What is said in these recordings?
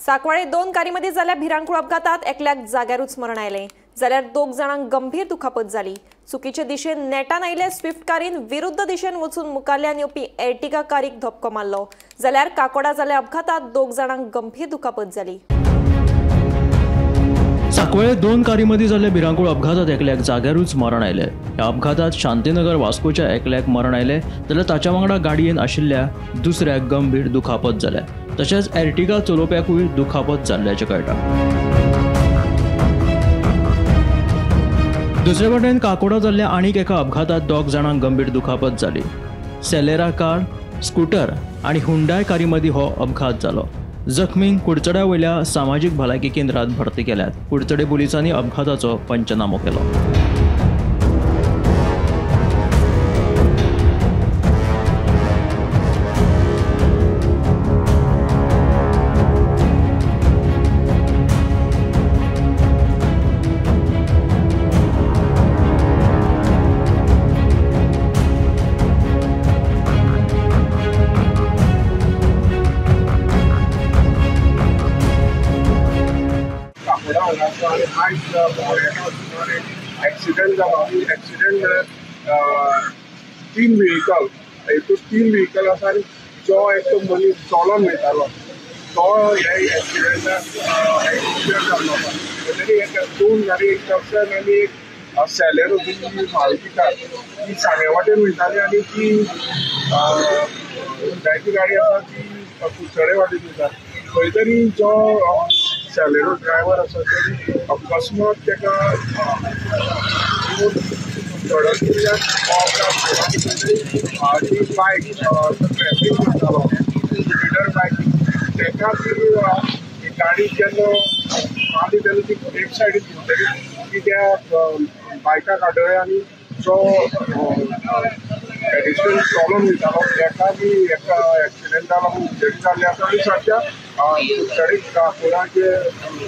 साकवाळे 2 कारीमध्ये झाल्या भिरांकूळ अपघातात एकल्याक जाग्यारूच मरण आयलें, जाल्यार 2 जाणांक गंभीर दुखापत जाली। चुकीचे दिशेन नेटान आयिल्ले स्विफ्ट कारीन विरुद्ध दिशेन वचून मुखाल्ल्यान येवपी एर्टिगा कारीक धपको मारलो, जाल्यार काकोडा जाल्ल्या अपघातात 2 जाणांक गंभीर दुखापत जाली। साकवाळे 2 कारीमध्ये जाल्ल्या भिरांकूळ अपघातात एकल्याक जाग्यारूच मरण आयलें। ह्या अपघातात शांतीनगर वास्कोच्या एकल्याक मरण आयलें, जाल्यार ताच्या वांगडा गाडयेन आशिल्ल्या दुसऱ्याक गंभीर दुखापत जाल्या। तशेंच एर्टिगा चलोवप्याकूय दुखापत जाल्ल्याचें कळटा। दुसरे वटेन काकोडा जाल्ल्या आनीक एका अपघातात 2 जाणांक गंभीर दुखापत जाली। सेलेरा कार, स्कूटर आनी हुंडाय कारी मदीं हो अपघात जालो। जखमींक कुडचड्या वयल्या सामाजीक भलायकी केंद्रात भरती केल्यात। कुडचडे पुलिसांनी अपघाताचो पंचनामो केलो। एक्सिडेंट जाला। एक्सिडेंट म्हळ्यार 3 व्हेकल, एकूच 3 व्हेकल आसा आनी जो एक मनीस चलोन वयतालो तो ह्या एक्सिडेंटाक एक्सिडेंट जाल्लो आसा। तरी एक 2 गाडी, एक टक्सन आनी एक सेलेरो जी मारुती कार ती सांगे वाटेन वयताली आनी ती हुंडायची गाडी आसा ती कुडचडे वाटेन वयता। खंय तरी जो सेलेरो ड्रायव्हर आसा तेणी अकस्मात ताका सडक केल्ल्यान ती बायक ट्रॅफीक करतालो स्पिडर बायक ताका ती गाडी जेन्ना मारली तेन्ना ती एक सायडीन घुंवतकीर ती त्या बायकाक आदळ्ळी आनी जो पेडेस्ट्रियन चलोन वयतालो ताका बी एका एक्सिडेंटा लागून इंजरी जाल्ली आसा। आनी सद्या कुडचडे काकोडा जे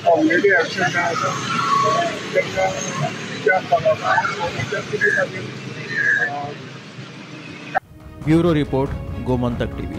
कम्युनिटी हेल्थ सेंटर आसा तांकां विचार चालू आसा। Bureau report, Gomantak TV.